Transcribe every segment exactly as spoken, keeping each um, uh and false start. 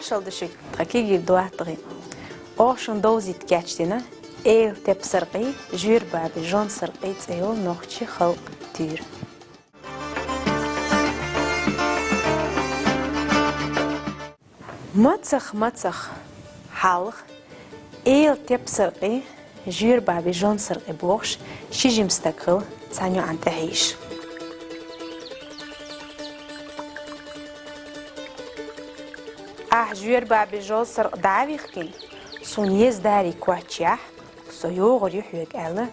Шалдашик, тха кигир дуаттагъи. Охшун довзит кечдина, Эйл Тепсаркъи, Жуьрбаби Жонсаркъи цӀе йола нохчи халкъ туьйра. Мацах, мацах, хьалха Эйл Тепсаркъи, Жуьрбаби Жонсаркъи бохуш, ши жима стаг хилла цхьана йоӀана тӀехьийша. Ахь Жуьрбаби Жонсаркъ дӀа а вихкина, суна еза дарий коччехь, со йогӀур ю хьоьга, аьлла,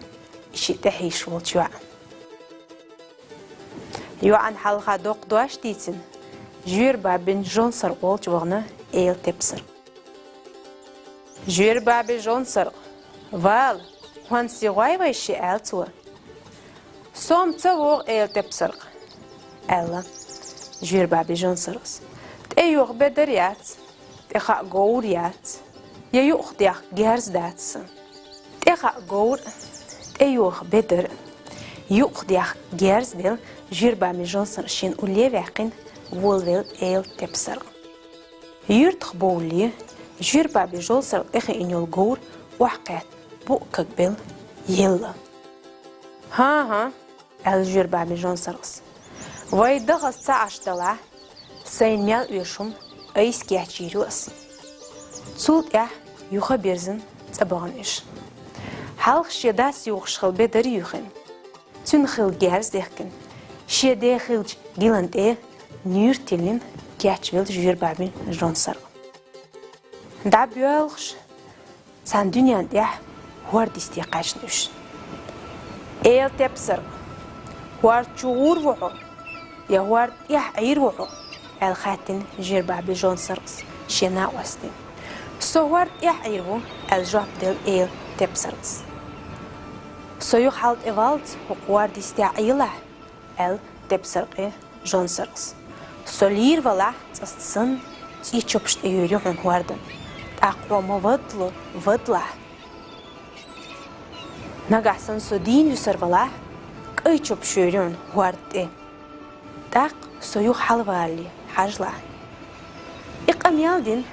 и ши тӀехьийша волчу йоӀа. ЙоӀана хьалха доккха дош дийцина, Жуьрбабин Жонсаркъ волчу вахана Эйл Тепсаркъ. Жуьрбаби Жонсаркъ, вала, хӀонсе гӀой вайша, аьлла цо. Со-м ца вогӀу, Эйл Тепсаркъ, аьлла Жуьрбаби Жонсаркъас. ТӀейоха бедар яц, тӀехаа говр яц, я юкъахдехка герз дац сан. ТӀехаа говр, тӀейоха бедар, юкъахдехка герз делла, Жуьрбаби Жонсаркъ шен улле а ваьккхина, волавелла Эйл Тепсаркъ. Юьртах бовлале, Жуьрбаби Жонсаркъ тӀехиъна йолу говр охьакхетта букъ кагбелла елла. ХӀан-хӀа, аьлла Жуьрбаби Жонсаркъас. Вай дахаза ца Ӏаш далахь, сайна мел оьшу хӀума айса кечйийр ю ас. Цул тӀаьхьа юха а бирзина цӀа бахана уьш. Хьалха шен дас юхуш хилла бедар юьйхина. Цуьнан хилла герз дехкина, шен ден хиллачу гилан тӀе нуьйр тиллина кечвелла Жуьрбабин Жонсаркъ. ДӀабоьлхуш, цхьана дуьненна тӀехь хӀорда йисте кхаьчна уьш. Эйл Тепсаркъ, хӀорда чу гӀур ву хьо, я хӀорда тӀехь Ӏийр ву хьо? аьлла хаьттина Жуьрбаби Жонсаркъас шен накъостина. Со хӀорда тӀехь Ӏийр ву, аьлла жоп делла Эйл Тепсаркъас. Со юха хьал тӀе валлалц хӀокху хӀорда йисте Ӏелахь, аьлла Тепсаркъе Жонсаркъас. Со лийр валахь, цӀаста санна, цӀий чопаш тӀе йойр ю хьуна хӀордан. ТӀаккха хьо ма вадало, вадалахь. Нагахь санна со дийна вуьсур валахь, кӀай чопаш йойр ю хьуна хӀорда тӀе. ТӀаккха со юха хьалавалале хьажалахь. И къа мел дина,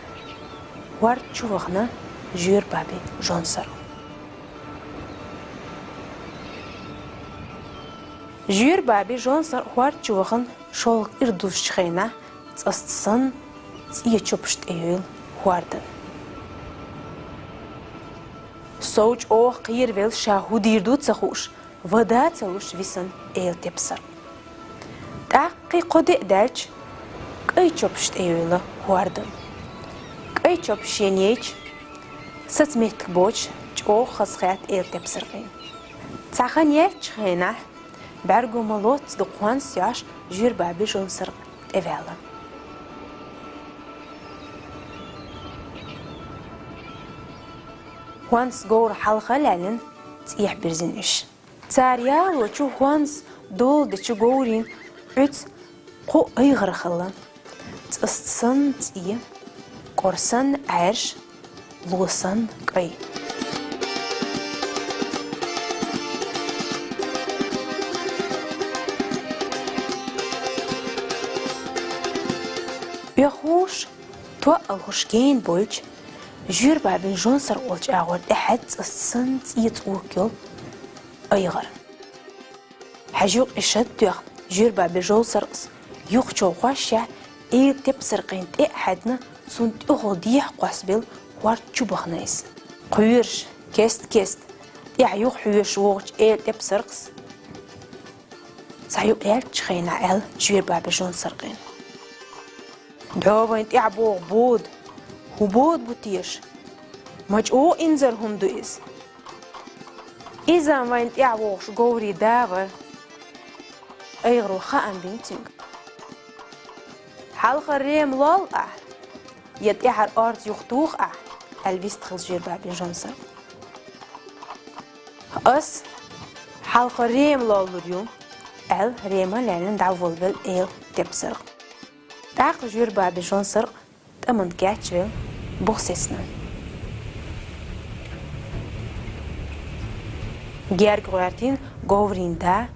хӀорда чу вахана Жуьрбаби Жонсаркъ. Жуьрбаби Жонсаркъ хӀорда чу вахана шолгӀа кӀира дузучу хенахь, цӀаста санна, цӀий чопаш тӀе йойла хӀордан. Сов чӀогӀа кхеравелла, ша хӀун дийр ду ца хууш, вада а ца луш висина Эйл Тепсаркъ. ТӀаккха кхин кхо де а даьлча, кӀай чопаш тӀе йойла хӀордан. КӀай чопаш шена яйча, саца меттиг боцуш, чӀогӀа хазахетта Эйл Тепсаркъина. Цхьа хан яьллачу хенахь, бӀаьрго ма-лоццу дукха хӀонс йош, Жуьрбаби Жонсаркъ тӀеваьлла. ХӀонс говра хьалха а лаьллина, цӀехьа бирзина уьш. Цара ялочу хӀонс доладечу говрийн Ӏуьцу кхо айгӀар хилла. ЦӀаста санна цӀий, кӀора санна Ӏаьржа, ло санна кӀай. Оьхуш, тоъал хӀуш гена болчу, Жуьрбабин Жонсаркъ волчу агӀор тӀехьаьдда цӀаста санна цӀий цӀока йолу айгӀар. Хьажа юкъа и шад тоьхна, Жуьрбаби Жонсаркъас юхачу гӀошшехь Эйл Тепсаркъина тӀе а хьаьдна, цунна тӀехула дехьа кхоссабелла хӀорда чу бахана иза. Кхоьруш, кест-кеста, тӀаьхьа юха хьоьжуш вогӀучу Эйл Тепсаркъас цхьа юкъ яьллачу хенахь аьлла Жуьрбаби Жонсаркъина: «Дьо вайна тӀаьхьа богӀу бода! ХӀун бода бу теша? Ма чӀогӀа инзара хӀума ду иза! Иза-м вайна тӀаьхьа вогӀуш говрийн да вара». АйгӀаро хаам бина цуьнга. «Хьалхара рема лол ахь, я тӀаьхьара орца юхатуху ахь», — аьлла вистхилла Жуьрбабин Жонсаркъ. «Ас хьалхара рема лоллур ю», — аьлла, рема лаьллина дӀаволавелла Эйл Тепсаркъ. ТӀаккха Жуьрбаби Жонсаркъ тӀамна кечвелла бух сецна. Герга гӀоьртина говрийн да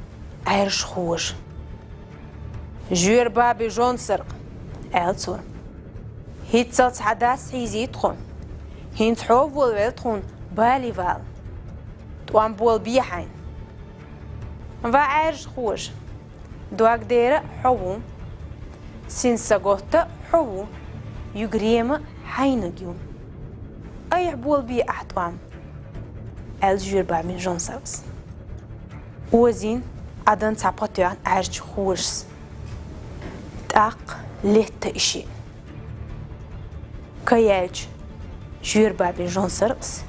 Ӏаьржа хожа. «Жуьрбаби Жонсаркъ, — аьлла цо, ХӀинццалц хьадас хьийзий тхо. ХӀинца хьо волавелла тхона бале вала. ТӀом болабе хьайна. Ва Ӏаьржа хожа, дог дера хьо ву, син саготта хьо ву, югрема хьайнаг ю. Айхьа болабе ахь тӀом, аьлла жоьра бабин жонсаркъас. Озийна Ӏадан цхьа пхи тоьхна Ӏаьржача хожас. ТӀаккха летта и шиъ. Ка яьлча, жоьра бабин жонсаркъас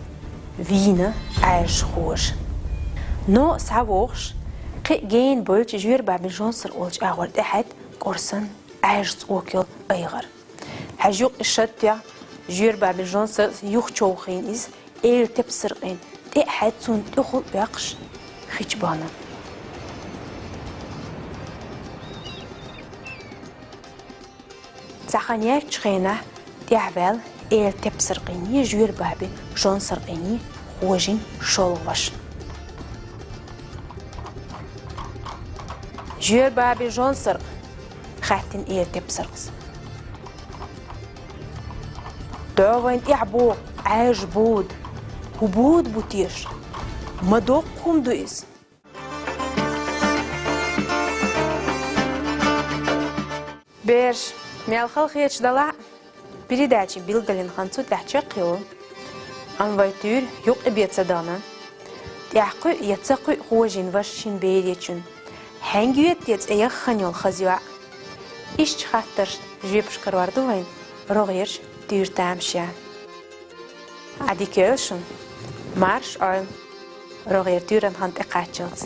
вийна Ӏаьржа хожа. Но схьавогӀуш, кхин а гена болча жоьра бабин жонсаркъа волча агӀор тӀехьаьдда кӀорсан Ӏаьржа цӀока йола айгӀара. Хьажа юкъ и шад тоьхна, жоьра бабин жонсаркъас юха човхийна из, эла тепсаркъийна тӀехьаьдда цунна тӀехула оьккхуш хи чу бахна. Цхьа хан яьлча хенахь тӀехьаваьлла эла тепсаркъийна, жоьра бабин жонсаркъийна хожин шолгӀа ваша. Жоьра бабин жонсаркъа, хаьттина эла тепсаркъас. ДӀо вайна тӀехьа боху Ӏаьржа бода. ХӀун бода бу теша? Ма доккха хӀума ду иза. Бераш, мел хала хеташ далахь а, передачи билгалйина хан цу тӀехь чекхйолу. Амма вай туьйра юккъе бен ца дахана. ТӀехь кхуьу я ца кхуьу хожийна ваша шина беречун. Хьаьнга йоьду те цӀе яххана йолу хаза йоӀ? Иштта хаттарш жоьпаш карор ду вайн рогӀерчу туьйра тамашийна. Ӏадика йойла шуна. Марша Ӏойла. РогӀера туьйранна хан тӀекхаччалц.